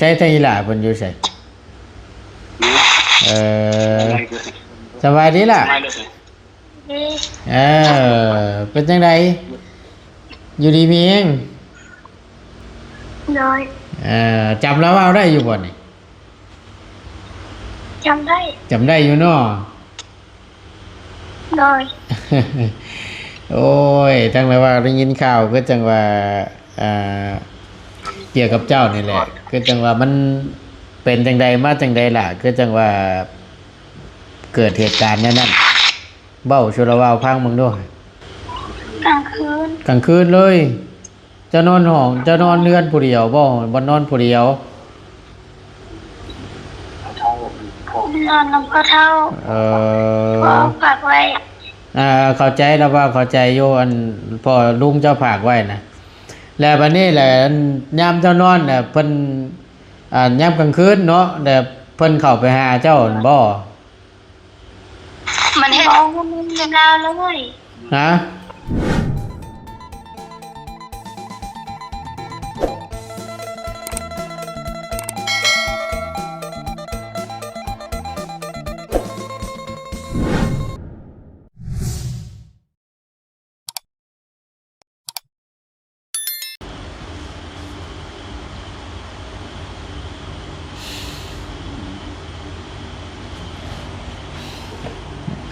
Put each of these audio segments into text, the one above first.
ໃຊ້ທາງອີ່ຫຼ້າເພິ່ນຢູ່ໃສ? ເອີ ສະບາຍດີຫຼ້າ? ເອີ ເປັນຈັ່ງໃດ? ຢູ່ດີມີແຮງ? ໂດຍ. ເອີ ຈຳລາວເວົ້າໄດ້ຢູ່ບໍ່ນີ້? ຈຳໄດ້. ຈຳໄດ້ຢູ່ເນາະ? ໂດຍ. ໂອ້ຍ ທາງລາວເວົ້າໄດ້ຍິນຂ່າວ ຄືຈັ່ງວ່າ ອ່າ ກ່ຽວກັບເຈົ້ານີ້ແຫຼະ ຄືຈັ່ງວ່າມັນເປັນຈັ່ງໃດມາຈັ່ງໃດລະ ຄືຈັ່ງວ່າເກີດເຫດການແນວນັ້ນ ເວົ້າສູ່ລາວເວົ້າຟັງເບິ່ງດູ. ກາງຄືນ. ກາງຄືນເລີຍ? ເຈົ້ານອນຫ້ອງ ເຈົ້ານອນເຮືອນຜູ້ດຽວບໍ່? ບໍ່ນອນຜູ້ດຽວ? ນອນນຳພໍ່ເຖົ້າ. ເອີ ພໍ່ຝາກໄວ້. ອ່າ ເຂົ້າໃຈລະວ່າເຂົ້າໃຈຢູ່ ອັນພໍ່ລຸງເຈົ້າຝາກໄວ້ນະ. ແລ້ວບັດນີ້ແຫຼະ ອັນຍາມເຈົ້ານອນນະ ເພິ່ນ ອ່າ ຍາມກາງຄືນເນາະ ແລ້ວເພິ່ນເຂົ້າໄປຫາເຈົ້າຫັ້ນບໍ່? ມັນເຮັດ ບໍ່ຮູ້ເລື່ອງລາວເລີຍ. ຮະ?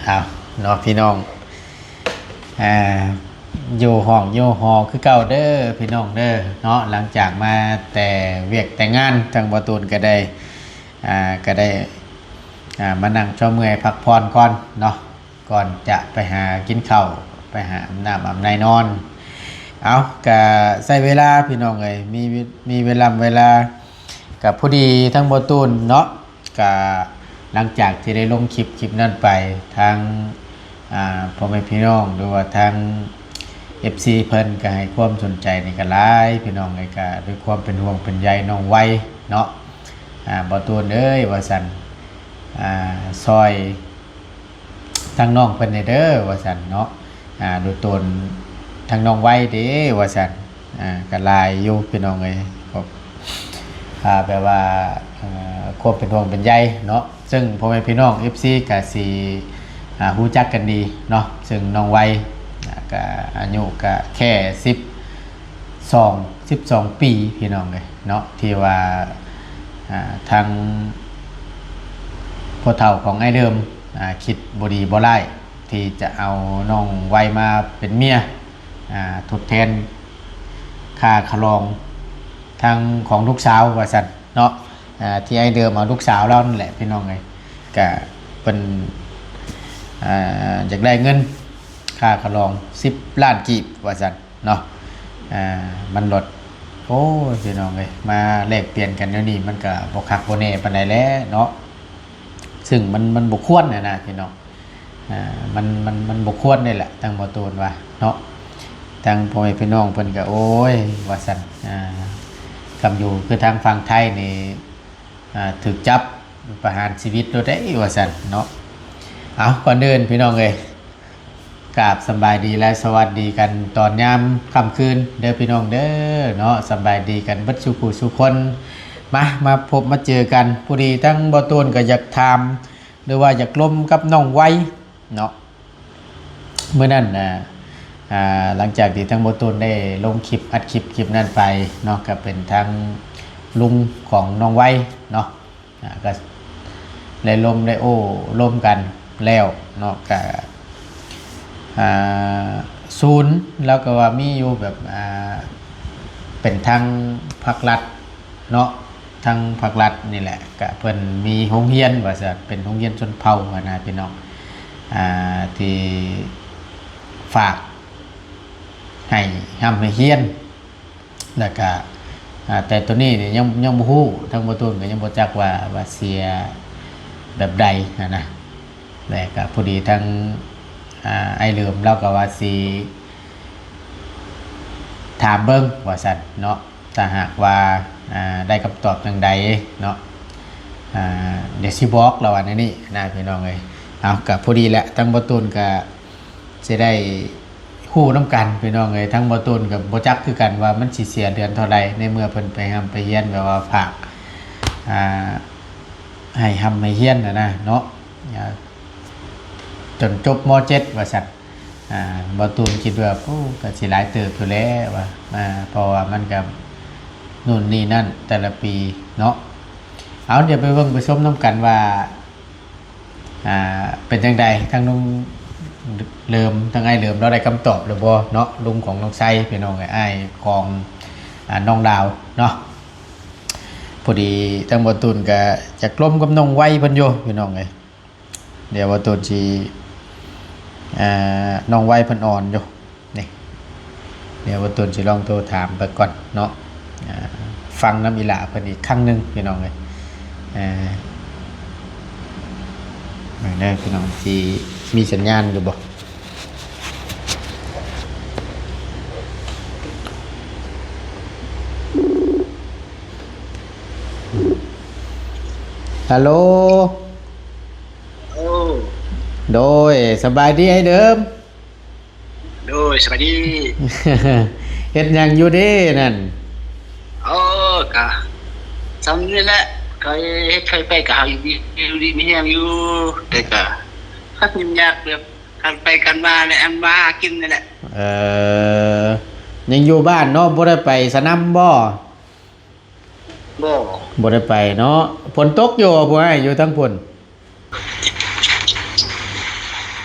ເອົາເນາະພີ່ນ້ອງ ອ່າ ຢູ່ຫ້ອງຢູ່ຫໍຄືເກົ່າເດີພີ່ນ້ອງເດີເນາະ. ຫຼັງຈາກມາແຕ່ວຽກແຕ່ງານ ທາງບໍ່ຕູນກໍໄດ້ ອ່າ ກໍໄດ້ ອ່າ ມານັ່ງຊົມເມື່ອຍພັກຜ່ອນກ່ອນເນາະ ກ່ອນຈະໄປຫາກິນເຂົ້າ ໄປຫາອາບນ້ຳອາບໃນນອນ. ເອົາ ກະໃຊ້ເວລາພີ່ນ້ອງເອີຍ ມີ ມີເວລາ ເວລາ ກະພໍດີທັງບໍ່ຕູນເນາະ ກະຫຼັງຈາກທີ່ໄດ້ລົງຄລິບ ຄລິບນັ້ນໄປ ທາງ ອ່າ ພໍ່ແມ່ພີ່ນ້ອງ ຫຼືວ່າທາງເອັຟຊີເພິ່ນກະໃຫ້ຄວາມສົນໃຈນີ້ກະຫຼາຍ ພີ່ນ້ອງເອີຍ ກະດ້ວຍຄວາມເປັນຫ່ວງເປັນໃຍນ້ອງໄວເນາະ. ອ່າ ບໍ່ຕູນເອີຍ ວ່າຊັ້ນ ອ່າ ຊ່ອຍ ທາງນ້ອງເພິ່ນແດ່ເດີ ວ່າຊັ້ນເນາະ. ອ່າ ໂດຍຕົນທາງນ້ອງໄວເດ້ ວ່າຊັ້ນ. ອ່າ ກະຫຼາຍຢູ່ພີ່ນ້ອງເອີຍ ກໍ ອ່າ ແບບວ່າ ເອີ ຄວາມເປັນຫ່ວງເປັນໃຍເນາະ ເຊິ່ງພໍ່ແມ່ພີ່ນ້ອງເອັຟຊີກະຊິ ອ່າ ຮູ້ຈັກກັນດີເນາະ ເຊິ່ງນ້ອງໄວ ອ່າ ກະອາຍຸກະແຄ່ສິບສອງ ສິບສອງປີ ພີ່ນ້ອງເອີຍເນາະ ທີ່ວ່າ ອ່າ ທາງພໍ່ເຖົ້າຂອງອ້າຍເດີມ ອ່າ ຄິດບໍ່ດີບໍ່ຮ້າຍ ທີ່ຈະເອົານ້ອງໄວມາເປັນເມຍ ອ່າ ທົດແທນຄ່າຂະຫຼອງທາງຂອງລູກສາວ ວ່າຊັ້ນເນາະ. ອ່າ ທີ່ອ້າຍເດີມເອົາລູກສາວລາວນັ້ນແຫຼະ ພີ່ນ້ອງເອີຍ ກະເພິ່ນ ອ່າ ຢາກໄດ້ເງິນຄ່າຂະຫຼອງສິບລ້ານກີບ ວ່າຊັ້ນເນາະ. ອ່າ ມັນລອດ ໂອ້ຍ ພີ່ນ້ອງເອີຍ ມາແລກປ່ຽນກັນແນວນີ້ ມັນກະບໍ່ຄັກບໍ່ແນ່ປານໃດແຫຼະເນາະ ເຊິ່ງມັນ ມັນບໍ່ຄວນຫັ້ນນະ ພີ່ນ້ອງ. ອ່າ ມັນ ມັນ ມັນບໍ່ຄວນເດ້ແຫຼະ ທາງບໍ່ຕູນວ່າເນາະ. ທາງພໍ່ແມ່ພີ່ນ້ອງເພິ່ນກໍ ໂອ້ຍ ວ່າຊັ້ນ ອ່າ ຄຳຢູ່ຄືທາງຝັ່ງໄທນີ້ ອ່າ ຖືກຈັບປະຫານຊີວິດໂລດເດ້ ວ່າຊັ້ນເນາະ. ເອົາ ກ່ອນອື່ນ ພີ່ນ້ອງເອີຍ ກາບສຳບາຍດີ ແລະ ສະຫວັດດີກັນຕອນຍາມຄ່ຳຄືນເດີ ພີ່ນ້ອງເດີເນາະ. ສະບາຍດີກັນເບິດສູ່ຜູ້ສູ່ຄົນ ມາ ມາພົບມາເຈີກັນ. ພໍດີທາງບໍ່ຕູນກໍຢາກຖາມ ຫຼືວ່າຢາກລົມກັບນ້ອງໄວເນາະ. ມື້ນັ້ນນະ ອ່າ ຫຼັງຈາກທີ່ທາງບໍ່ຕູນໄດ້ລົງຄລິບ ອັດຄລິບ ຄລິບນັ້ນໄປເນາະ ກໍເປັນທາງລຸງຂອງນ້ອງໄວເນາະ ອ່າ ກໍໄດ້ລົມ ໄດ້ໂອ້ລົມກັນແລ້ວເນາະ. ກໍ ອ່າ ສູນ ລາວກໍວ່າມີຢູ່ແບບ ອ່າ ເປັນທາງພັກລັດ ເນາະ ທາງພັກລັດນີ້ແຫຼະ ກະເພິ່ນມີໂຮງຮຽນວ່າຊັ້ນ ເປັນໂຮງຮຽນຊົນເຜົ່າຫັ້ນນະພີ່ນ້ອງ ອ່າ ທີ່ຝາກໃຫ້ຮ່ຳໃຫ້ຮຽນ ແລ້ວກະ ອ່າ ແຕ່ໂຕນີ້ນີ້ຍັງ ຍັງບໍ່ຮູ້ ທາງບໍ່ຕູນກໍຍັງບໍ່ຈັກວ່າ ວ່າເສຍແບບໃດຫັ້ນນະ. ແລ້ວກະພໍດີທາງ ອ່າ ອ້າຍເຫຼີມລາວກໍວ່າຊິ ຖາມເບິ່ງວ່າຊັ້ນເນາະ ຖ້າຫາກວ່າ ອ່າ ໄດ້ຄຳຕອບຈັ່ງໃດເນາະ ອ່າ ດຽວຊິບອກລະວ່າແນວນີ້ນະ ພີ່ນ້ອງເອີຍ. ເອົາ ກະພໍດີແຫຼະ ທາງບໍ່ຕູນກະຊິໄດ້ຮູ້ນຳກັນ ພີ່ນ້ອງເອີຍ. ທາງບໍ່ຕູນກະບໍ່ຈັກຄືກັນວ່າມັນຊິເສຍເດືອນເທົ່າໃດ ໃນເມື່ອເພິ່ນໄປຮ່ຳໄປຮຽນ ແບບວ່າຝາກ ອ່າ ໃຫ້ຮ່ຳໃຫ້ຮຽນຫັ້ນນະເນາະ ອ່າ ຈົນຈົບ ມ.ເຈັດ ວ່າຊັ້ນ. ອ່າ ບ່າວຕູນຄິດວ່າ ໂອ້ ກໍຊິຫຼາຍເຕີບຢູ່ແລ້ວວ່າ ອ່າ ເພາະວ່າມັນກໍໂນ່ນນີ້ນັ້ນແຕ່ລະປີເນາະ. ເອົາ ດຽວໄປເບິ່ງໄປຊົມນຳກັນວ່າ ອ່າ ເປັນຈັ່ງໃດ ທາງລຸງເຫຼີມ ທາງອ້າຍເຫຼີມລາວໄດ້ຄຳຕອບຫຼືບໍ່ເນາະ ລຸງຂອງນ້ອງໄຊພີ່ນ້ອງເອີຍ ອ້າຍຂອງ ອ່າ ນ້ອງດາວເນາະ. ພໍດີທາງບ່າວຕູນກໍຢາກລົມກັບນ້ອງໄວເພິ່ນຢູ່ພີ່ນ້ອງເອີຍ. ດຽວບ່າວຕູນຊິ ອ່າ ນ້ອງໄວເພິ່ນອ່ອນຢູ່ ນີ້ ດຽວບ່າວຕູນຊິລອງໂທຖາມເບິ່ງກ່ອນເນາະ ອ່າ ຟັງນຳອີ່ຫຼ້າເພິ່ນອີກຄັ້ງໜຶ່ງພີ່ນ້ອງເອີຍ. ເອີ ເບິ່ງເດີພີ່ນ້ອງ ຊິມີສັນຍານຢູ່ບໍ່? ຮັລໂຫຼ. ໂອ້ ໂດຍ ສະບາຍດີອ້າຍເດີມ. ໂດຍ ສະບາຍດີ. ເຮັດຫຍັງຢູ່ເດນັ້ນ? ໂອ້ ກະຊ່ຳນີ້ແຫຼະ ຂ້ອຍເຮັດໄປໄປກະຫາຢູ່ດີ ຢູ່ດີມີແຮງຢູ່ ແຕ່ກະຫຍຸ້ງຍາກແບບ ກັນໄປກັນມາແຫຼະ ອັນມາຫາກິນນີ້ແຫຼະ. ເອີ ຍັງຢູ່ບ້ານເນາະ ບໍ່ໄດ້ໄປສະໜາມບໍ່? ບໍ່ ບໍ່ໄດ້ໄປເນາະ. ຝົນຕົກຢູ່ບໍ່ ຜູ້ອ້າຍ ຢູ່ທາງພຸ້ນ?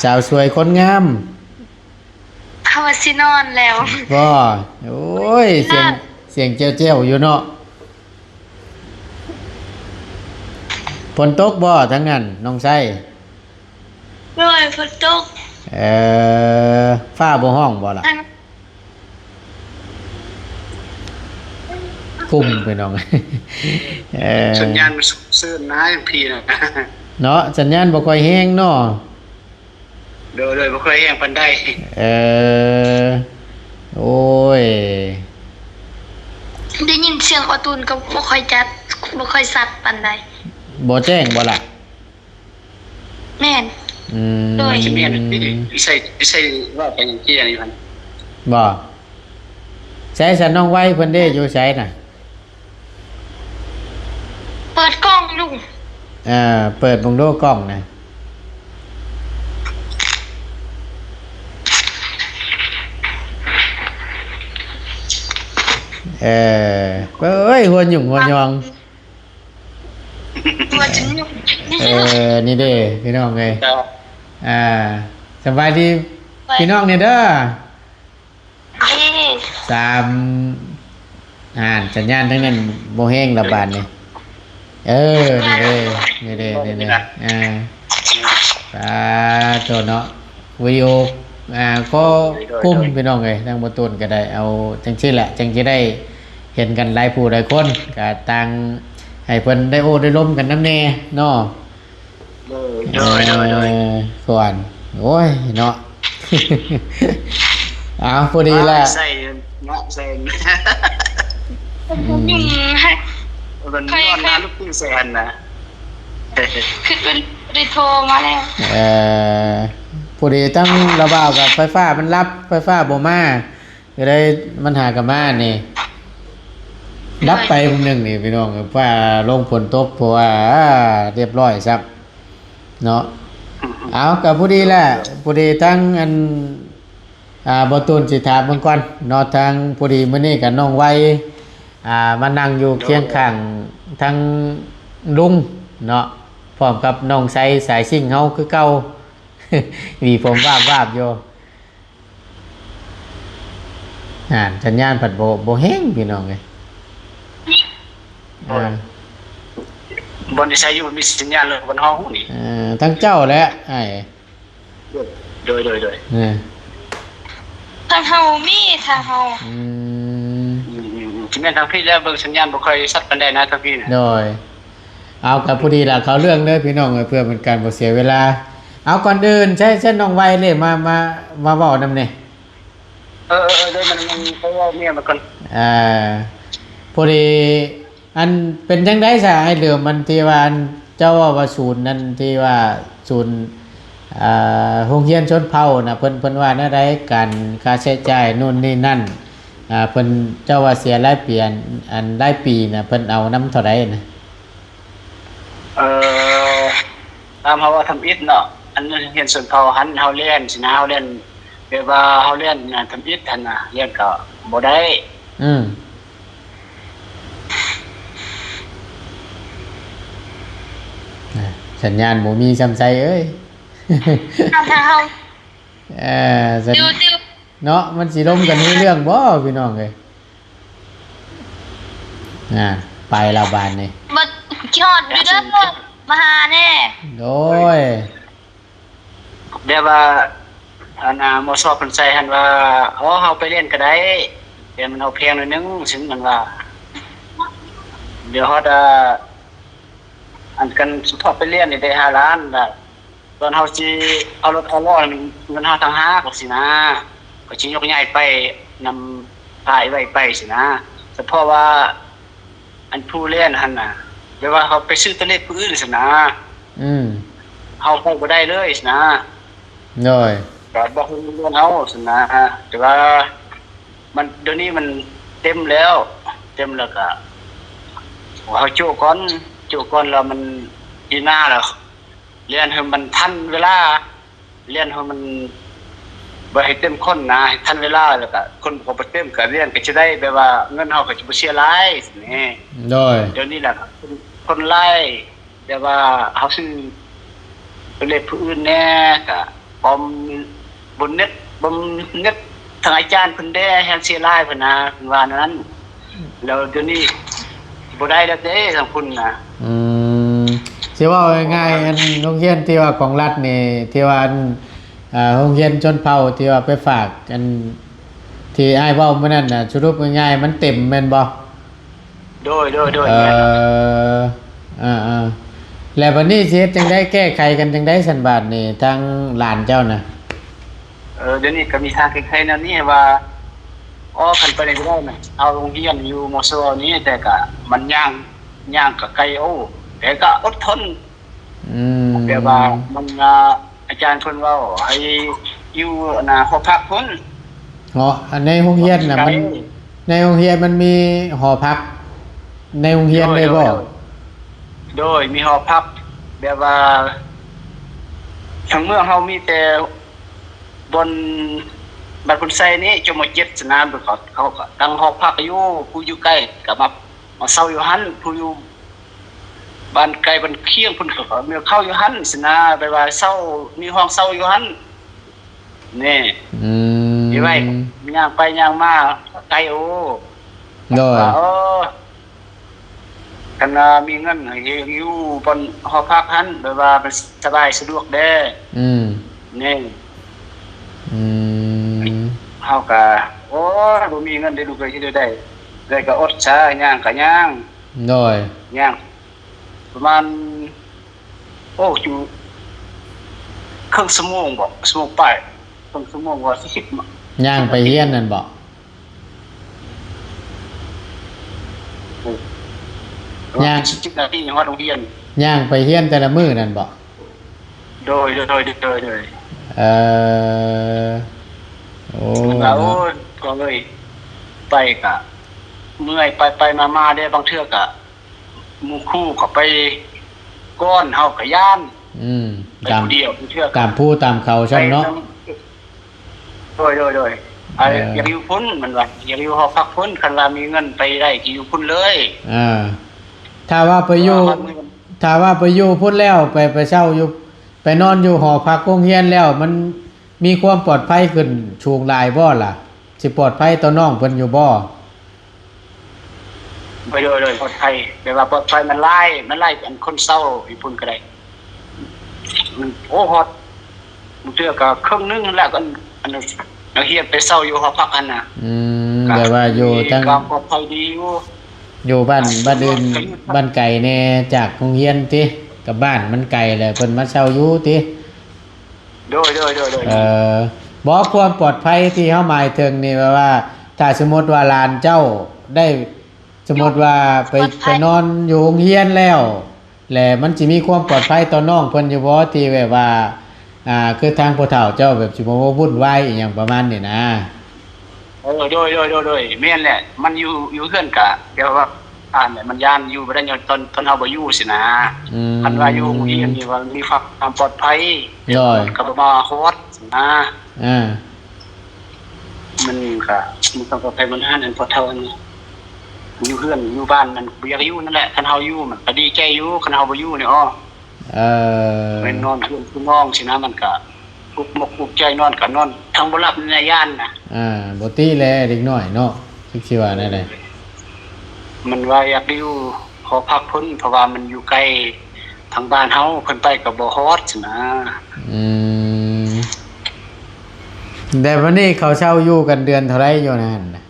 ສາວສວຍຄົນງາມ ເຮົາວ່າຊິນອນແລ້ວ. ບໍ່? ໂອ້ຍ ສຽງ ສຽງແຈ້ວໆຢູ່ເນາະ. ຝົນຕົກບໍ່ທາງນັ້ນ ນ້ອງໄຊ? ໂດຍ ຝົນຕົກ. ເອີ ຟ້າບໍ່ຮ້ອງບໍ່ລະ? ກຸ້ມພີ່ນ້ອງ. ເອີ ສັນຍານມັນຊຸກເສີນນະ ຈັ່ງພີ້ນະ ເນາະ ສັນຍານບໍ່ຄ່ອຍແຮງເນາະ. ໂດຍ ໂດຍ ບໍ່ຄ່ອຍແຮງປານໃດ. ເອີ ໂອ້ຍ ໄດ້ຍິນສຽງອອໂຕນກໍບໍ່ຄ່ອຍຈັດ ບໍ່ຄ່ອຍຊັດປານໃດ. ບໍ່ແຈ້ງບໍ່ລະ? ແມ່ນ. ອືມ ໂດຍ ຊິແມ່ນ ຢູ່ໃສ ຢູ່ໃສ ເວົ້າໄປຫຍັງເຈ້ຍຢູ່ຫັ້ນ. ບໍ່ ໃສຊັ້ນ ນ້ອງໄວເພິ່ນເດ້ ຢູ່ໃສນະ? ເປີດກ້ອງລຸງ. ເອີ ເປີດເບິ່ງດູກ້ອງນະ. ເອີ ເອີຍ ຫົວຫຍຸ້ງຫົວຫຍອງ. ເອີ ນີ້ເດ້ພີ່ນ້ອງເອີຍ. ອ່າ ສະບາຍດີພີ່ນ້ອງແດ່ເດີ. ສາມ ອ່າ ສັນຍານທາງນັ້ນບໍ່ແຮງລະບາດນີ້. ເອີ ນີ້ເດ້ ນີ້ເດ້ ນີ້ເດ້. ອ່າ ສາທຸເນາະ ວິດີໂອ ອ່າ ກໍກຸ້ມພີ່ນ້ອງເອີຍ. ທາງບໍ່ຕົ້ນກໍໄດ້ເອົາຈັ່ງຊີ້ແຫຼະ ຈັ່ງຊິໄດ້ເຫັນກັນຫຼາຍຜູ້ຫຼາຍຄົນ ກໍຕ່າງໃຫ້ເພິ່ນໄດ້ໂອ້ໄດ້ລົມກັນນຳແດ່ເນາະ. ໂດຍ ໂດຍ ໂດຍ ໂດຍ. ເອີ ກ່ອນ ໂອ້ຍ ເນາະ. ເອົາ ພໍດີແຫຼະ ໃສ່ເນາະ ໃສ່ ອືມ ເພິ່ນນອນນາລູກທີ່ແສນນະ ຄືເພິ່ນໄດ້ໂທມາແລ້ວ. ເອີ ພໍດີທັງລະບ່າວກັບໄຟຟ້າມັນດັບ ໄຟຟ້າບໍ່ມາ ກໍເລີຍມັນຫາກະມານີ້ ດັບໄປມື້ໜຶ່ງນີ້ພີ່ນ້ອງ ຟ້າລົງຝົນຕົກ ເພາະວ່າ ອ່າ ລຽບຮ້ອຍຊ້ຳເນາະ. ເອົາ ກະພໍດີແຫຼະ ພໍດີທັງອັນ ອ່າ ບໍ່ຕູນຊິຖາມເບິ່ງກ່ອນເນາະ ທາງ ພໍດີມື້ນີ້ກະນ້ອງໄວ ອ່າ ມານັ່ງຢູ່ຄຽງຂ້າງທັງລຸງເນາະ ພ້ອມກັບນ້ອງໄຊສາຍຊິງເຮົາຄືເກົ່າ ຫວີຜົມວາບໆຢູ່. ອ່າ ສັນຍານພັດບໍ່ ບໍ່ແຮງພີ່ນ້ອງເອີຍ. ໂດຍ ເອີ ບ່ອນທີ່ໃຊ້ຢູ່ມັນມີສັນຍານເລີຍ ບ່ອນເຮົານີ້. ເອີ ທັງເຈົ້າແຫຼະອ້າຍ. ໂດຍ ໂດຍ ໂດຍ ເອີ ທາງເຮົາມີ ທາງເຮົາ ອືມ ອືມ ອືມ ອືມ ຊິແມ່ນທາງພີ້ແລ້ວ ເບິ່ງສັນຍານບໍ່ຄ່ອຍຊັດປານໃດນະ ທາງພີ້ນະ. ໂດຍ ເອົາ ກໍພໍດີລະ ເຂົ້າເລື່ອງເດີພີ່ນ້ອງເອີຍ ເພື່ອເປັນການບໍ່ເສຍເວລາ. ເອົາ ກ່ອນອື່ນ ໃຊ້ ໃຊ້ນ້ອງໄວເລີຍ ມາ ມາ ມາເວົ້ານຳແດ່. ເອີ ເອີ ເອີ ໂດຍ ມັນ ມັນໄປເວົ້າເມຍມາກ່ອນ. ອ່າ ພໍດີ ອັນ ເປັນຈັ່ງໃດຊະອ້າຍເຫຼີມ ອັນທີ່ວ່າ ອັນ ເຈົ້າເວົ້າວ່າສູນນັ້ນ ທີ່ວ່າສູນ ອ່າ ໂຮງຮຽນຊົນເຜົ່ານະ ເພິ່ນ ເພິ່ນວ່າແນວໃດ ການຄ່າໃຊ້ຈ່າຍໂນ່ນນີ້ນັ້ນ ອ່າ ເພິ່ນ ເຈົ້າວ່າເສຍລາຍປີ ອັນ ອັນລາຍປີນະ ເພິ່ນເອົານຳເທົ່າໃດນະ? ເອີ ຕາມເຮົາວ່າທຳອິດເນາະ ອັນຮຽນຊົນເຜົ່າຫັ້ນ ເຮົາລຽນຊີ້ນະ ເຮົາລຽນ ແບບວ່າເຮົາລຽນນະ ທຳອິດຫັ້ນນະ ລຽນກໍບໍ່ໄດ້. ອືມ ອ່າ ສັນຍານບໍ່ມີຊ້ຳໄຊເອີຍ. ທາງເຮົາ ເອີ ສັນ ຕິວໆ ເນາະ ມັນຊິລົມກັນຮູ້ເລື່ອງບໍ່ ພີ່ນ້ອງເອີຍ? ອ່າ ໄປແລ້ວບາດນີ້ ບໍ່ ຄິດຮອດຢູ່ເດີ ມາຫາແດ່. ໂດຍ ແບບວ່າ ອັນນ່າ ມໍຊອເພິ່ນໃສ່ຫັ້ນວ່າ ອໍ ເຮົາໄປລຽນກໍໄດ້ ແຕ່ມັນເອົາແພງໜ້ອຍໜຶ່ງ ຊຶ່ງມັນວ່າ ດຽວຮອດ ອ່າ ອັນກັນສະເພາະໄປລຽນນີ້ໄດ້ຫ້າລ້ານລະ ຕອນເຮົາຊິເອົາລົດເອົາລ້ອ ເງິນເຮົາຕ່າງຫາກຊີ້ນະ ກໍຊິຍົກຍ້າຍໄປນຳພາອ້າຍໄວ້ໄປຊີ້ນະ. ສະເພາະວ່າອັນຜູ້ແລ່ນຫັ້ນນະ ແບບວ່າເຮົາໄປຊື້ຕະເລັບຜູ້ອື່ນຊີ້ນະ ອືມ ເຮົາໄປບໍ່ໄດ້ເລີຍຊີ້ນະ. ໂດຍ ກໍບໍ່ຮູ້ເລື່ອງເຮົາຊີ້ນະ ແຕ່ວ່າມັນ ດຽວນີ້ມັນເຕັມແລ້ວ ເຕັມແລ້ວກໍເຮົາໂຈະກ່ອນ ໂຈະກ່ອນແລ້ວມັນປີໜ້າແລ້ວ ລຽນໃຫ້ມັນທັນເວລາ ລຽນໃຫ້ມັນ ບໍ່ໃຫ້ເຕັມຄົນນະ ໃຫ້ທັນເວລາ ແລ້ວກະຄົນກໍບໍ່ເຕັມ ກະລຽນກໍຈະໄດ້ແບບວ່າເງິນເຮົາກໍຈະບໍ່ເສຍຫຼາຍນີ້. ໂດຍ ດຽວນີ້ລະຄົນຫຼາຍ ແບບວ່າເຮົາຊື້ໄປເລັບຜູ້ອື່ນແດ່ ກະປ້ອມບຸນເນັດ ປ້ອມເນັດ ທາງອາຈານເພິ່ນແດ່ ແຮ່ງເສຍຫຼາຍເພິ່ນນະ ເພິ່ນວ່າແນວນັ້ນ. ແລ້ວດຽວນີ້ບໍ່ໄດ້ແລ້ວເດ້ທາງພຸ້ນນະ. ອືມ ຊິເວົ້າງ່າຍໆ ອັນໂຮງຮຽນທີ່ວ່າຂອງລັດນີ້ ທີ່ວ່າອັນ ອ່າ ໂຮງຮຽນຊົນເຜົ່າທີ່ວ່າໄປຝາກ ອັນທີ່ອ້າຍເວົ້າມື້ນັ້ນນະ ສະຫຼຸບງ່າຍໆ ມັນເຕັມແມ່ນບໍ່? ໂດຍ ໂດຍ ໂດຍ ເອີ ແມ່ນ. ອ່າໆ ແລ້ວບັດນີ້ຊິເຮັດຈັ່ງໃດ ແກ້ໄຂກັນຈັ່ງໃດຊັ້ນບາດນີ້ ທາງຫຼານເຈົ້ານະ? ເອີ ດຽວນີ້ກໍມີທາງແກ້ໄຂແນວນີ້ວ່າ ອໍ ຄັນໄປນີ້ບໍ່ໄດ້ນະ ເອົາໂຮງຮຽນຢູ່ ມຊ ນີ້ ແຕ່ກະມັນຍ່າງ ຍ່າງກະໄກ ໂອ້ ແຕ່ກະອົດທົນ. ອືມ ແບບວ່າມັນ ອາ ອາຈານເພິ່ນເວົ້າໃຫ້ຢູ່ ອັນນ່າ ຫໍພັກພຸ້ນ. ເນາະ ອັນໃນໂຮງຮຽນນະ ມັນ ໃນໂຮງຮຽນມັນມີຫໍພັກໃນໂຮງຮຽນເລີຍບໍ່? ໂດຍ ໂດຍ ມີຫໍພັກ ແບບວ່າທາງເມືອງເຮົາມີແຕ່ ບ່ອນ ບ້ານໂພນໄຊນີ້ ຈົບ ມ.ເຈັດ ຊັ້ນນະ ເຂົາ ເຂົາກໍຕັ້ງຫໍພັກຢູ່ ຜູ້ຢູ່ໃກ້ກໍມາ ມາເຊົ່າຢູ່ຫັ້ນ ຜູ້ຢູ່ບ້ານໃກ້ບ້ານຄຽງພຸ້ນ ເຂົາກໍມາເຊົ່າຢູ່ຫັ້ນຊັ້ນນະ ແບບວ່າເຊົ່າ ມີຫ້ອງເຊົ່າຢູ່ຫັ້ນນີ້. ອືມ ຢູ່ໄວ ຍ່າງໄປຍ່າງມາໄກ ໂອ້ ໂດຍ ວ່າ ເອີ ຄັນວ່າມີເງິນໃຫ້ຢູ່ບ່ອນຫໍພັກຫັ້ນ ແບບວ່າມັນສະບາຍສະດວກແດ່. ອືມ ນີ້ ອືມ ເຮົາກະ ໂອ້ຍ ບໍ່ມີເງິນເດ້ລູກເອີຍ ເຮັດແນວໃດ ເອື້ອຍກະອົດຊາ ຍ່າງກະຍ່າງ ໂດຍ ຍ່າງປະມານ ໂອ້ ຢູ່ເຄິ່ງຊົ່ວໂມງບໍ ຊົ່ວໂມງປາຍ ເຄິ່ງຊົ່ວໂມງວ່າສິບ ຍ່າງໄປຮຽນນັ້ນບໍ? ໂອ້ ຍ່າງ ສິບນາທີຮອດໂຮງຮຽນ. ຍ່າງໄປຮຽນແຕ່ລະມື້ນັ້ນບໍ? ໂດຍ ໂດຍ ໂດຍ ໂດຍ ເອີ ໂອ້ ໂອ້ຍ ກອງເອີຍ ໄປກະເມື່ອຍ ໄປໆມາໆເດ້ ບາງເທື່ອກະ ໝູ່ຄູ່ກໍໄປກ່ອນ ເຮົາກໍຢ້ານ. ອືມ ໄປຜູ້ດຽວ ບາງເທື່ອ ຕາມພູຕາມເຂົາຊັ້ນເນາະ. ໂດຍ ໂດຍ ໂດຍ ເອີ ຢາກຢູ່ພຸ້ນ ມັນວ່າ ຢາກຢູ່ຫໍພັກພຸ້ນ ຄັນວ່າມີເງິນໄປໄດ້ ຊິຢູ່ພຸ້ນເລີຍ. ເອີ ຖ້າວ່າໄປຢູ່ ຖ້າວ່າໄປຢູ່ພຸ້ນແລ້ວ ໄປ ໄປເຊົ່າຢູ່ ໄປນອນຢູ່ຫໍພັກໂຮງຮຽນແລ້ວ ມັນມີຄວາມປອດໄພຂຶ້ນສູງຫຼາຍບໍ່ລະ? ຊິປອດໄພຕໍ່ນ້ອງເພິ່ນຢູ່ບໍ່? ໂດຍ ໂດຍ ໂດຍ ປອດໄພ ແບບວ່າປອດໄພ ມັນຫຼາຍ ມັນຫຼາຍ ອັນຄົນເຊົ່າຢູ່ພຸ້ນກໍໄດ້ ມັນ ໂອ້ ຮອດ ບາງເທື່ອກໍເຄິ່ງໜຶ່ງຫັ້ນແຫຼະ ອັນ ອັນນັກຮຽນໄປເຊົ່າຢູ່ຫໍພັກຫັ້ນນະ. ອືມ ແບບວ່າຢູ່ທາງ ກໍປອດໄພດີຢູ່ ຢູ່ບ້ານ ບ້ານອື່ນ ບ້ານໄກແດ່ຈາກໂຮງຮຽນຕິ ກັບບ້ານມັນໄກແຫຼະ ເພິ່ນມາເຊົ່າຢູ່ຕິ? ໂດຍ ໂດຍ ໂດຍ ໂດຍ ເອີ ບໍ່ ຄວາມປອດໄພທີ່ເຮົາໝາຍເຖິງນີ້ ແບບວ່າ ຖ້າສົມມຸດວ່າຫຼານເຈົ້າໄດ້ ສົມມຸດວ່າໄປ ໄປນອນຢູ່ໂຮງຮຽນແລ້ວ ແລະ ມັນຊິມີຄວາມປອດໄພຕໍ່ນ້ອງເພິ່ນຢູ່ບໍ່ ທີ່ແບບວ່າ ອ່າ ຄືທາງພໍ່ເຖົ້າເຈົ້າແບບຊິບໍ່ມາວຸ່ນວາຍອີ່ຫຍັງປະມານນີ້ນະ? ເອີ ໂດຍ ໂດຍ ໂດຍ ໂດຍ ແມ່ນແຫຼະ ມັນຢູ່ ຢູ່ເຮືອນກະ ແບບວ່າ ອ່ານແຫຼະ ມັນຢ້ານຢູ່ບໍ່ໄດ້ ຍ້ອນຕອນ ຕອນເຮົາບໍ່ຢູ່ຊີ້ນະ. ອືມ ຄັນວ່າຢູ່ໂຮງຮຽນນີ້ວ່າມີຄວາມປອດໄພ ໂດຍ ມັນກໍບໍ່ມາຮອດຊີ້ນະ. ອ່າ ມັນກໍມີຄວາມປອດໄພ ມັນຫັ້ນ ອັນພໍ່ເຖົ້າອັນນີ້ ຢູ່ເຮືອນຢູ່ບ້ານມັນບໍ່ຢາກຢູ່ນັ້ນແຫຼະ. ຄັນເຮົາຢູ່ມັນກໍດີໃຈຢູ່ ຄັນເຮົາບໍ່ຢູ່ນີ້ ອໍ ເອີ ແມ່ນນອນເຮືອນຄືມອງຊີ້ນະ ມັນກໍອຸກມົກອຸກໃຈ ນອນກໍນອນທັງບໍ່ຫຼັບນີ້ນະ ຢ້ານນະ. ອ່າ ບໍ່ຕິແລເດັກນ້ອຍເນາະ ຈັກຊິວ່າແນວໃດ. ມັນວ່າຢາກຢູ່ຫໍພັກເພິ່ນ ເພາະວ່າມັນຢູ່ໃກ້ທາງບ້ານເຮົາ ເພິ່ນໄປກໍບໍ່ຮອດຊີ້ນະ. ອືມ ແຕ່ບັດນີ້ເຂົາເຊົ່າຢູ່ກັນເດືອນເທົ່າໃດຢູ່ໃນຫັ້ນນະ?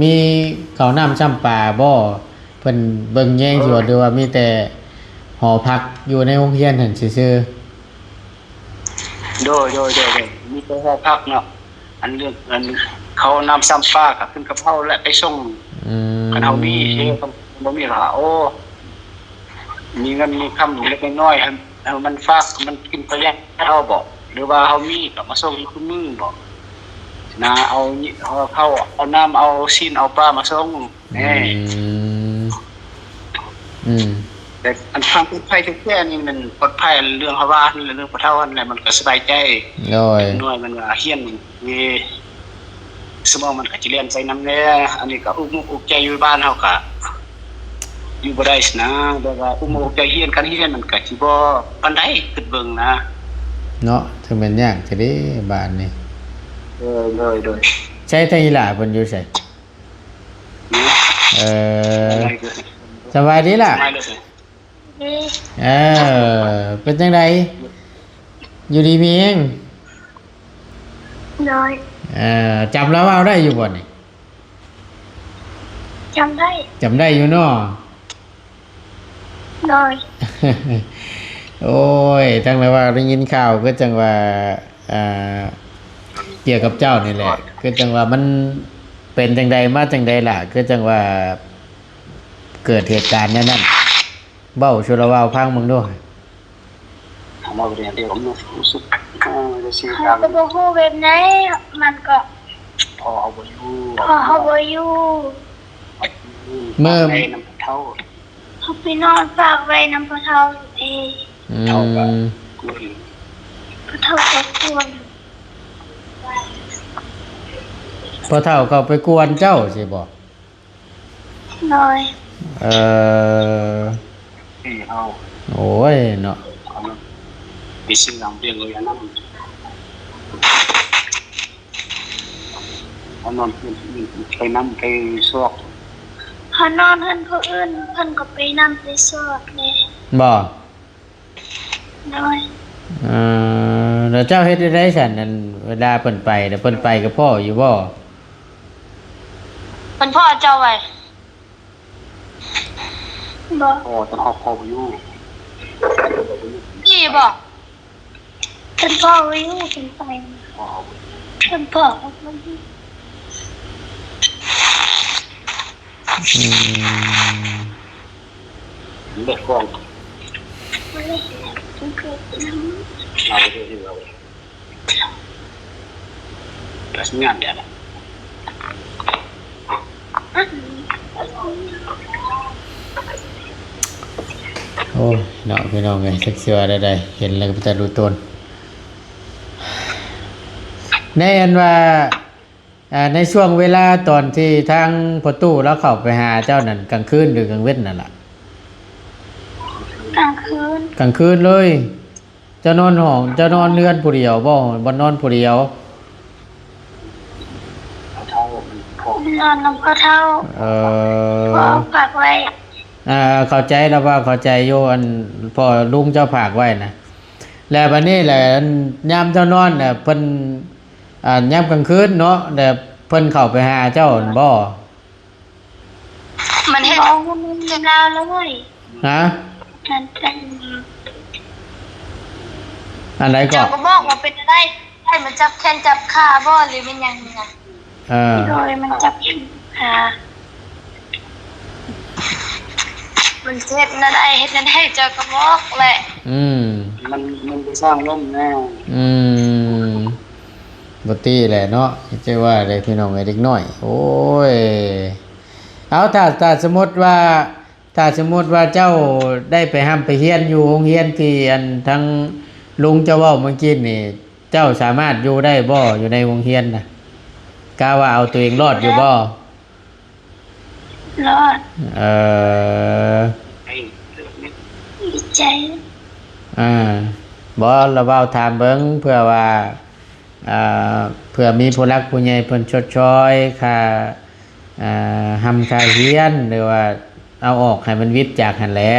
ມີເຂົ້ານ້ຳຊ້ຳປາບໍ່? ເພິ່ນເບິ່ງແຍງຢູ່ບໍ່ ຫຼືວ່າມີແຕ່ຫໍພັກຢູ່ໃນໂຮງຮຽນຫັ້ນຊື່ໆ? ໂດຍ ໂດຍ ໂດຍ ໂດຍ ມີແຕ່ຫໍພັກເນາະ. ອັນເລື່ອງ ອັນເຂົ້ານ້ຳຊ້ຳປາກໍຂຶ້ນກັບເຮົາແຫຼະໄປສົ່ງ. ອືມ ຄັນເຮົາມີ ເອີ ຄັນບໍ່ມີກໍ ໂອ້ ມີເງິນມີຄຳເລັກນ້ອຍ ໃຫ້ ໃຫ້ມັນຝາກ ມັນກິນໄປລ້ຽງເຮົາບໍ ຫຼືວ່າເຮົາມີກໍມາສົ່ງຢູ່ຄູ່ມື້ບໍນະ. ເອົາ ເອົາເຂົ້າ ເອົານ້ຳ ເອົາຊີ້ນ ເອົາປາມາສົ່ງ. ອືມ ແນ່ ອືມ ແຕ່ອັນຄວາມປອດໄພແທ້ໆນີ້ ມັນປອດໄພເລື່ອງເຮົາວ່າຫັ້ນແຫຼະ ເລື່ອງພໍ່ເຖົ້າຫັ້ນແຫຼະ ມັນກໍສະບາຍໃຈ. ໂດຍ ໜ້ອຍມັນວ່າຮຽນ ເອີ ສະໝອງມັນກໍຈະແລ່ນໄປນຳແດ່. ອັນນີ້ກໍອຸກມຸກອຸກໃຈຢູ່ ບ້ານເຮົາກໍຢູ່ບໍ່ໄດ້ຊີ້ນະ ແບບວ່າອຸກມຸກອຸກໃຈຮຽນ ຄັນຮຽນມັນກໍຊິບໍ່ປານໃດ ຄິດເບິ່ງນະ ເນາະ. ຈັ່ງແມ່ນຍາກແທ້ເດ້ບ້ານນີ້. ໂດຍ ໂດຍ ໂດຍ ໃສ ທາງອີ່ຫຼ້າເພິ່ນຢູ່ໃສ? ເອີ ສະບາຍດີຫຼ້າ? ເອີ ເປັນຈັ່ງໃດ? ຢູ່ດີມີແຮງ? ໂດຍ ເອີ ຈຳລາວເວົ້າໄດ້ຢູ່ບໍ່ນີ້? ຈຳໄດ້ ຈຳໄດ້ຢູ່ເນາະ. ໂດຍ ໂອ້ຍ ທັງລາວເວົ້າໄດ້ຍິນຂ່າວ ຄືຈັ່ງວ່າ ອ່າ ກ່ຽວກັບເຈົ້ານີ້ແຫຼະ ຄືຈັ່ງວ່າມັນເປັນຈັ່ງໃດມາຈັ່ງໃດລະ ຄືຈັ່ງວ່າເກີດເຫດການແນວນັ້ນ ເວົ້າສູ່ລາວເວົ້າຟັງເບິ່ງດູ. ເຮົາກໍບໍ່ຮູ້ແບບໃດ ມັນກໍ ພໍ່ເຮົາບໍ່ຢູ່ ພໍ່ເຮົາບໍ່ຢູ່ ເມື່ອ ໄປນຳພໍ່ເຖົ້າ ເຮົາໄປນອນຝາກໄວ້ນຳພໍ່ເຖົ້າເອງ. ອືມ ພໍ່ເຖົ້າກໍກວນ ພໍ່ເຖົ້າເຂົາໄປກວນເຈົ້າຊີ້ບໍ? ໂດຍ ເອີ ໂອ້ຍເນາະ ໄປຊື້ນ້ຳ ເປັນຫຍັງນຳ ເຮົານອນເຮືອນຜູ້ອື່ນ ໄປນຳໄປຊອກ ເຮົານອນເຮືອນຜູ້ອື່ນ ເພິ່ນກໍໄປນຳໄປຊອກແດ່ ບໍ່? ໂດຍ ເອີ ແລ້ວເຈົ້າເຮັດແນວໃດຊັ້ນ ອັນເວລາເພິ່ນໄປ ແລ້ວເພິ່ນໄປກັບພໍ່ຢູ່ບໍ່? ເພິ່ນພໍ້ເຈົ້າໄວ້ ບໍ່ ພໍ່ ເພິ່ນຮອບພໍ່ບໍ່ຢູ່ ອີ່ບໍ່? ເພິ່ນພໍ່ບໍ່ຢູ່ ເພິ່ນໄປ ພໍ່ ເພິ່ນພໍ່ບໍ່ຢູ່ ອືມ ເບິດກອງ ເອົາເດີ ເອົາເດີ ປະສານງານແດ່ລະ. ໂອ້ຍເນາະ ພີ່ນ້ອງເອີຍ ຈັກຊິວ່າແນວໃດ ເຫັນແລ້ວກໍເປັນຕາດູຕົນ. ໃນອັນວ່າ ອ່າ ໃນຊ່ວງເວລາຕອນທີ່ທາງພໍ່ຕູ້ລາວເຂົ້າໄປຫາເຈົ້ານັ້ນ ກາງຄືນ ຫຼື ກາງເວັນນັ້ນລະ? ກາງຄືນ ກາງຄືນເລີຍ. ເຈົ້ານອນຫ້ອງ ເຈົ້ານອນເຮືອນຜູ້ດຽວບໍ່? ບໍ່ ນອນຜູ້ດຽວ ນອນນຳພໍ່ເຖົ້າ ເອີ ພໍ່ຝາກໄວ້. ອ່າ ເຂົ້າໃຈລະວ່າ ເຂົ້າໃຈຢູ່ ອັນພໍ່ລຸງເຈົ້າຝາກໄວ້ນະ. ແລ້ວບັດນີ້ແຫຼະ ອັນຍາມເຈົ້ານອນນະ ເພິ່ນ ອ່າ ຍາມກາງຄືນເນາະ ແລ້ວເພິ່ນເຂົ້າໄປຫາເຈົ້າຫັ້ນບໍ່? ມັນເຮັດ ບໍ່ ມັນເປັນລາວເລີຍ. ຮະ? ອັນ ອັນໃດກໍ? ເຈົ້າກໍບອກວ່າເປັນໄດ້ ໃຫ້ມັນຈັບແຂນຈັບຂາບໍ່ ຫຼືແມ່ນຫຍັງນີ້ນະ? ເອີ ໂດຍ ມັນຈັບແຂນຈັບຂາ ມັນເຈັບນັ້ນໄດ ເຮັດແນວໃດເຈົ້າກໍບອກແຫຼະ. ອືມ ມັນ ມັນໄປສ້າງລົມແນ່. ອືມ ບໍ່ຕິແຫຼະເນາະ ຈະວ່າໄດ້ ພີ່ນ້ອງເອີຍ ເດັກນ້ອຍ ໂອ້ຍ. ເອົາ ຖ້າ ຖ້າສົມມຸດວ່າ ຖ້າສົມມຸດວ່າເຈົ້າໄດ້ໄປຮ່ຳໄປຮຽນຢູ່ໂຮງຮຽນທີ່ອັນທາງລຸງເຈົ້າເວົ້າເມື່ອກີ້ນີ້ ເຈົ້າສາມາດຢູ່ໄດ້ບໍ່ ຢູ່ໃນໂຮງຮຽນນະ? ກະວ່າເອົາຕົວເອງລອດຢູ່ບໍ່? ລອດ. ເອີ ດີໃຈ. ອ່າ ບໍ່ ລະເວົ້າຖາມເບິ່ງ ເພື່ອວ່າ ເອີ ເພື່ອມີຜູ້ຫຼັກຜູ້ໃຫຍ່ເພິ່ນຊົດຊ່ອຍຄ່າ ເອີ ຮ່ຳຄ່າຮຽນ ຫຼືວ່າເອົາອອກໃຫ້ມັນຫວິດຈາກຫັ້ນແຫຼະ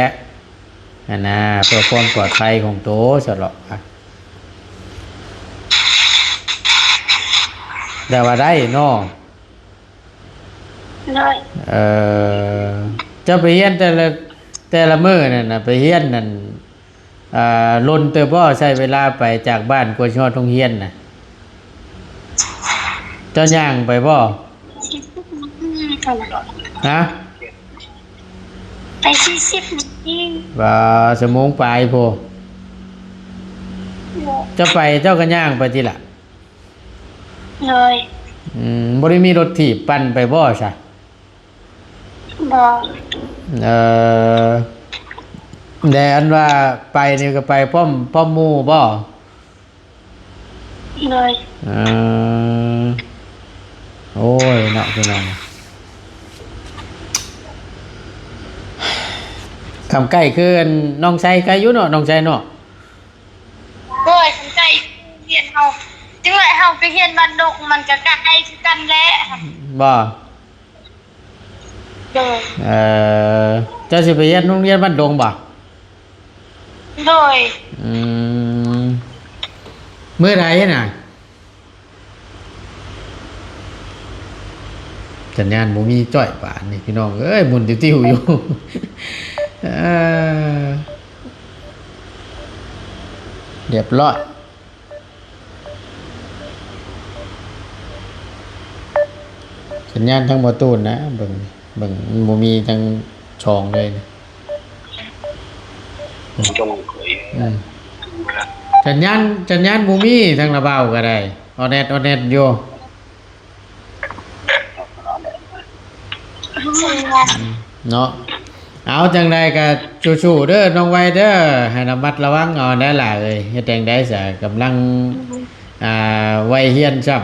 ຫັ້ນນະ ເພື່ອຄວາມປອດໄພຂອງໂຕຊັ້ນເນາະ. ແຕ່ວ່າໄດ້ເນາະ. ໂດຍ. ເອີ ເຈົ້າໄປຮຽນແຕ່ລະ ແຕ່ລະມື້ນັ້ນນະ ໄປຮຽນນັ້ນ ອ່າ ດົນເຕີບບໍ່ ໃຊ້ເວລາໄປຈາກບ້ານກວ່າຊິຮອດໂຮງຮຽນນະ? ເຈົ້າຍ່າງໄປບໍ່? ຮະ? ໄປສີ່ສິບນາທີ. ວ່າ ຊົ່ວໂມງປາຍພຸ້ນ. ໂດຍ. ເຈົ້າໄປ ເຈົ້າກໍຍ່າງໄປຕິລະ? ໂດຍ. ອືມ ບໍ່ໄດ້ມີລົດຖີບປັ່ນໄປບໍ່ຊະ? ບໍ່. ເອີ ແລະ ອັນວ່າໄປນີ້ກໍໄປພ້ອມ ພ້ອມໝູ່ບໍ່? ໂດຍ. ເອີ ໂອ້ຍເນາະ ພີ່ນ້ອງ ຄຳໃກ້ຄືນ້ອງໄຊໄກຢູ່ເນາະ ນ້ອງໄຊເນາະ. ໂດຍ ຄຳໃກ້ຮຽນເຮົາ ຈັ່ງໃດເຮົາໄປຮຽນບ້ານດົງ ມັນກໍໃກ້ຄືກັນແຫຼະ. ບໍ່? ໂດຍ. ເອີ ເຈົ້າຊິໄປຮຽນໂຮງຮຽນບ້ານດົງບໍ່? ໂດຍ. ອືມ ມື້ໃດນະ? ສັນຍານບໍ່ມີຈ້ອຍປານນີ້ ພີ່ນ້ອງເອີຍ ໝຸ່ນຕິວໆຢູ່. ເອີ ລຽບຮ້ອຍ. ສັນຍານທາງບໍ່ຕູນນະ ເບິ່ງ ເບິ່ງ ມັນບໍ່ມີທັງສອງເລີຍ. ອືມ ສັນຍານ ສັນຍານບໍ່ມີ ທາງລະເບົາກໍໄດ້ ອອດແອດ ອອດແອດຢູ່. ເນາະ ເອົາ ຈັ່ງໃດກໍສູ້ໆເດີ ນ້ອງໄວເດີ ໃຫ້ລະມັດລະວັງເອົາແດ່ຫຼ້າເອີຍ. ເຮັດຈັ່ງໃດສະ ກຳລັງ ອ່າ ໄວຮຽນຊ້ຳ.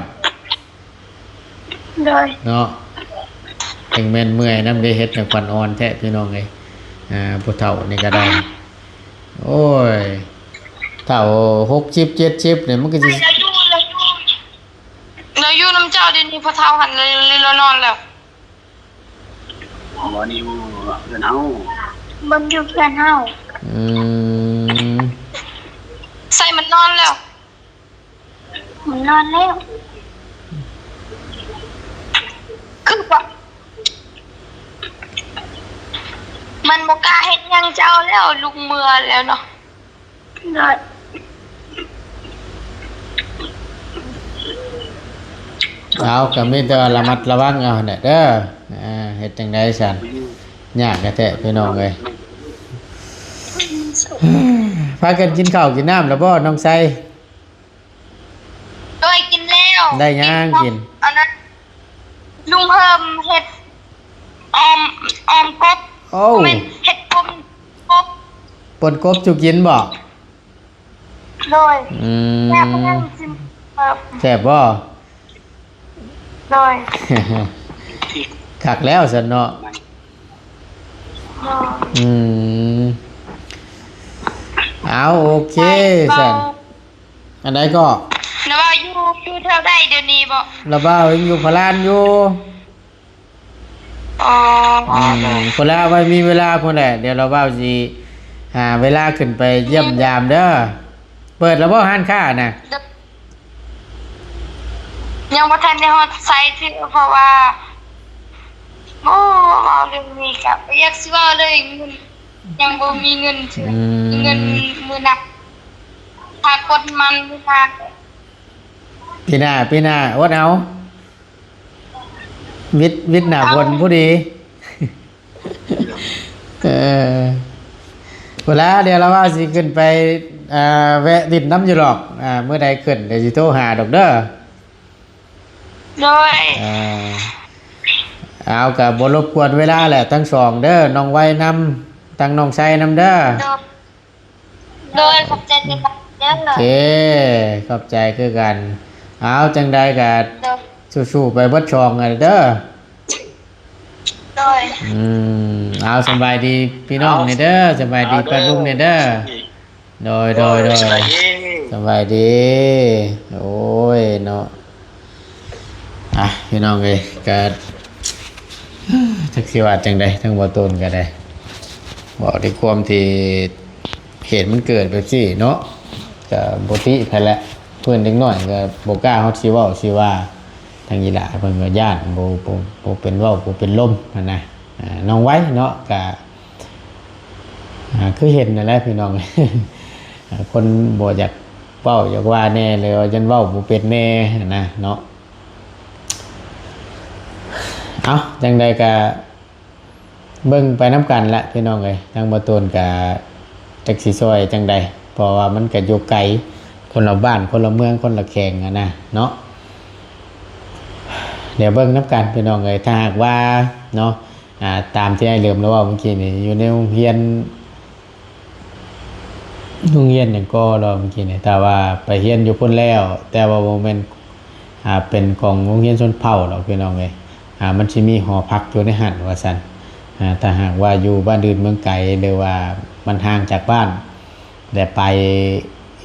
ໂດຍ. ເນາະ ຈັ່ງແມ່ນເມື່ອຍນຳເດ້ ເຮັດໃຫ້ຂວັນອ່ອນແທ້ ພີ່ນ້ອງເອີຍ. ອ່າ ຜູ້ເຖົ້ານີ້ກໍໄດ້ ໂອ້ຍ ເຖົ້າຫົກສິບ ເຈັດສິບນີ້ ມັນກໍຊິ ລາວຢູ່ ລາວຢູ່ ລາວຢູ່ນຳເຈົ້າດຽວນີ້ ພໍ່ເຖົ້າຫັ້ນ ລາວ ລາວນອນແລ້ວ. ບໍ່ຢູ່ເຮືອນເຮົາ ບໍ່ຢູ່ເຮືອນເຮົາ. ອືມ ໃສ່ມັນນອນແລ້ວ ມັນນອນແລ້ວ. ຄືວ່າມັນບໍ່ກ້າເຮັດຫຍັງເຈົ້າແລ້ວ ລຸງເມືອແລ້ວເນາະ. ໂດຍ. ເອົາ ກໍມີແຕ່ວ່າລະມັດລະວັງເອົາຫັ້ນແຫຼະເດີ. ອ່າ ເຮັດຈັ່ງໃດຊັ້ນ ຍາກແທ້ໆ ພີ່ນ້ອງເອີຍ. ພາກັນກິນເຂົ້າກິນນ້ຳແລ້ວບໍ່ ນ້ອງໄຊ? ໂດຍ ກິນແລ້ວ. ໄດ້ຫຍັງກິນ? ອັນນັ້ນ ລຸງເພີ່ມເຮັດ ອອມ ອອມກົບ. ໂອ້ ແມ່ນເຮັດປົນກົບ. ປົນກົບສູ່ກິນບໍ່? ໂດຍ. ອືມ ແຊບບໍ່? ໂດຍ. ຄັກແລ້ວຊັ້ນເນາະ. ໂດຍ. ອືມ ເອົາ ໂອເຄຊັ້ນ. ອັນໃດກໍ? ລະເວົ້າຢູ່ ຢູ່ແຖວໃດດຽວນີ້ບໍ? ລະເວົ້າຍັງຢູ່ພະລານຢູ່. ອໍ ອືມ ພຸ້ນລະ ໄວ້ມີເວລາພຸ້ນແຫຼະ ດຽວລະເວົ້າຊິຫາເວລາຂຶ້ນໄປຢ້ຽມຢາມເດີ. ເປີດລະບໍ່ຮ້ານຄ້ານະ? ຍັງບໍ່ທັນໄດ້ຮອດໄຊເທື່ອ ເພາະວ່າ ໂອ້ ເວົ້າເລື່ອງນີ້ກະບໍ່ຢາກຊິເວົ້າເລີຍ ເງິນ ຍັງບໍ່ມີເງິນເທື່ອ. ອືມ ເງິນມື້ໜ້າ ຖ້າກົດມັນມື້ໜ້າ. ປີໜ້າ ປີໜ້າ ອົດເອົາ. ວິດ ວິດໜ້າຝົນຜູ້ດີ. ເອີ ພຸ້ນລະ ດຽວລະວ່າຊິຂຶ້ນໄປ ອ່າ ແວະຫຼິ້ນນຳຢູ່ດອກ. ອ່າ ມື້ໃດຂຶ້ນ ດຽວຊິໂທຫາດອກເດີ. ໂດຍ. ອ່າ ເອົາ ກໍບໍ່ລົບກວນເວລາແຫຼະ ທັງສອງເດີ ນ້ອງໄວນຳ ທັງນ້ອງໄຊນຳເດີ. ໂດຍ ໂດຍ ຂອບໃຈເດີ. ໂອເຄ ຂອບໃຈຄືກັນ. ເອົາ ຈັ່ງໃດກໍ ໂດຍ ສູ້ໆໄປເບິດສອງຫັ້ນເດີ. ໂດຍ ອືມ ເອົາ ສະບາຍດີພີ່ນ້ອງນີ້ເດີ ສະບາຍດີປ້າລຸງນີ້ເດີ. ໂດຍ ໂດຍ ໂດຍ ສະບາຍດີ ສະບາຍດີ. ໂອ້ຍເນາະ ອ່ະ ພີ່ນ້ອງເອີຍ ກະຈັກຊິວ່າຈັ່ງໃດ ທາງບໍ່ໂຕນກໍໄດ້ ເວົ້າດ້ວຍຄວາມທີ່ເຫດມັນເກີດແບບຊີ້ເນາະ ກະບໍ່ຕິໃຜແຫຼະ. ເພິ່ນເດັກນ້ອຍກໍບໍ່ກ້າຮອດຊິເວົ້າຊິວ່າ ທາງອີ່ຫຼ້າເພິ່ນກໍຢ້ານ ບໍ່ ບໍ່ ບໍ່ເປັນເວົ້າ ບໍ່ເປັນລົມຫັ້ນນະ. ອ່າ ນ້ອງໄວເນາະ ກະ ອ່າ ຄືເຫັນນັ້ນແຫຼະພີ່ນ້ອງ ອ່າ ຄົນບໍ່ຢາກເວົ້າຢາກວ່າແດ່ ຫຼືວ່າຢ້ານເວົ້າບໍ່ເປັນແດ່ຫັ້ນນະເນາະ. ເອົ້າ ຈັ່ງໃດກະເບິ່ງໄປນຳກັນແຫຼະພີ່ນ້ອງເອີຍ ທາງບໍ່ໂຕນກະຈັກຊິຊ່ອຍຈັ່ງໃດ ເພາະວ່າມັນກະຢູ່ໄກ ຄົນລະບ້ານ ຄົນລະເມືອງ ຄົນລະແຂວງຫັ້ນນະເນາະ. ດຽວເບິ່ງນຳກັນພີ່ນ້ອງເອີຍ ຖ້າຫາກວ່າເນາະ ອ່າ ຕາມທີ່ອ້າຍເຫຼີມລາວເວົ້າເມື່ອກີ້ນີ້ ຢູ່ໃນໂຮງຮຽນ ໂຮງຮຽນຫຍັງກໍລາວເມື່ອກີ້ນີ້ ຖ້າວ່າໄປຮຽນຢູ່ພຸ້ນແລ້ວ ແຕ່ວ່າບໍ່ແມ່ນ ອ່າ ເປັນຂອງໂຮງຮຽນຊົນເຜົ່າດອກພີ່ນ້ອງເອີຍ ອ່າ ມັນຊິມີຫໍພັກຢູ່ໃນຫັ້ນວ່າຊັ້ນ. ອ່າ ຖ້າຫາກວ່າຢູ່ບ້ານອື່ນເມືອງໄກ ຫຼືວ່າມັນຫ່າງຈາກບ້ານ ແລະ ໄປ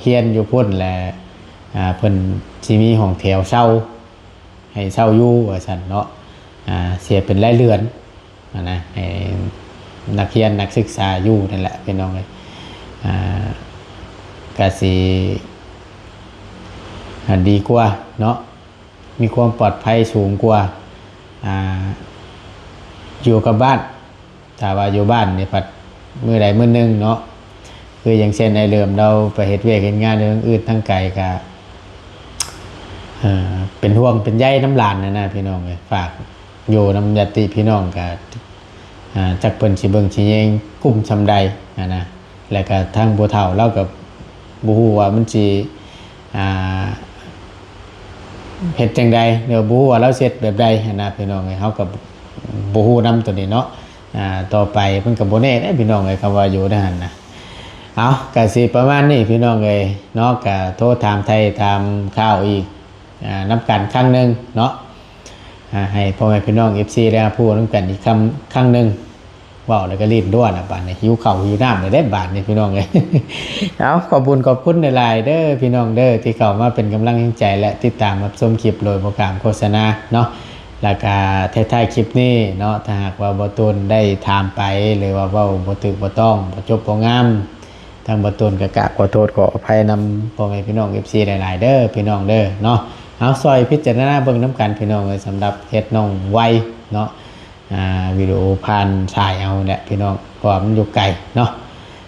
ຮຽນຢູ່ພຸ້ນ ແລະ ອ່າ ເພິ່ນຊິມີຫ້ອງແຖວເຊົ່າ ໃຫ້ເຊົ່າຢູ່ວ່າຊັ້ນເນາະ ອ່າ ເສຍເປັນລາຍເດືອນຫັ້ນນະ ໃຫ້ນັກຮຽນນັກສຶກສາຢູ່ນັ້ນແຫຼະພີ່ນ້ອງເອີຍ. ອ່າ ກະຊິ ອ່າ ດີກວ່າເນາະ ມີຄວາມປອດໄພສູງກວ່າ ອ່າ ຢູ່ກັບບ້ານ. ຖ້າວ່າຢູ່ບ້ານນີ້ພັດມື້ໃດມື້ໜຶ່ງເນາະ ຄືຢ່າງເຊັ່ນ ອ້າຍເຫຼີມລາວໄປເຮັດວຽກເຮັດງານຢູ່ທາງອື່ນທາງໄກ ກະ ເອີ ເປັນຫ່ວງເປັນໃຍນຳຫຼານຫັ້ນນະພີ່ນ້ອງເອີຍ ຝາກຢູ່ນຳຍາດຕິພີ່ນ້ອງ ກະ ອ່າ ຈັກເພິ່ນຊິເບິ່ງຊິແຍງກຸ້ມສ່ຳໃດຫັ້ນນະ. ແລ້ວກະທາງຜູ້ເຖົ້າລາວກໍບໍ່ຮູ້ວ່າມັນຊິ ອ່າ ເຮັດຈັ່ງໃດ ຫຼືບໍ່ຮູ້ວ່າລາວຊິເຮັດແບບໃດຫັ້ນນະພີ່ນ້ອງເອີຍ ເຮົາກໍບໍ່ຮູ້ນຳໂຕນີ້ເນາະ. ອ່າ ຕໍ່ໄປມັນກໍບໍ່ແນ່ເດ້ພີ່ນ້ອງເອີຍ ຄຳວ່າຢູ່ໃນຫັ້ນນະ. ເອົາ ກະຊິປະມານນີ້ພີ່ນ້ອງເອີຍເນາະ ກະໂທຖາມໄຖ່ຖາມຂ່າວອີກ ອ່າ ນຳກັນຄັ້ງໜຶ່ງເນາະ ອ່າ ໃຫ້ພໍ່ແມ່ພີ່ນ້ອງເອັຟຊີໄດ້ຮັບຮູ້ນຳກັນອີກຄັ້ງ ຄັ້ງໜຶ່ງ. ເວົ້າແລ້ວກໍລີ້ນດ້ວນລະບາດນີ້ ຫິວເຂົ້າຫິວນ້ຳແລ້ວເດ້ບາດນີ້ພີ່ນ້ອງເອີຍ. ເອົາ ຂອບບຸນຂອບຄຸນຫຼາຍໆເດີພີ່ນ້ອງເດີ ທີ່ເຂົ້າມາເປັນກຳລັງແຮງໃຈ ແລະ ຕິດຕາມຮັບຊົມຄລິບໂດຍບໍ່ຂ້າມໂຄສະນາເນາະ. ແລ້ວກະທ້າຍໆຄລິບນີ້ເນາະ ຖ້າຫາກວ່າບໍ່ໂຕນໄດ້ຖາມໄປ ຫຼືວ່າເວົ້າບໍ່ຖືກບໍ່ຕ້ອງ ບໍ່ຈົບບໍ່ງາມ ທາງບໍ່ໂຕນກໍກາບຂໍໂທດຂໍອະໄພນຳພໍ່ແມ່ພີ່ນ້ອງເອັຟຊີຫຼາຍໆເດີພີ່ນ້ອງເດີເນາະ. ເອົາ ຊ່ອຍພິຈາລະນາເບິ່ງນຳກັນພີ່ນ້ອງເອີຍ ສຳລັບເຮັດນ້ອງໄວເນາະ ອ່າ ວິດີໂອຜ່ານສາຍເອົາແຫຼະພີ່ນ້ອງ ເພາະວ່າມັນຢູ່ໄກເນາະ.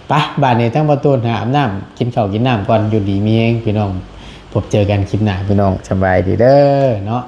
ໄປ ບາດນີ້ທາງບໍ່ຕູນຫາອາບນ້ຳ ກິນເຂົ້າກິນນ້ຳກ່ອນ ຢູ່ດີມີແຮງພີ່ນ້ອງ ພົບເຈີກັນຄລິບໜ້າພີ່ນ້ອງ ສະບາຍດີເດີເນາະ.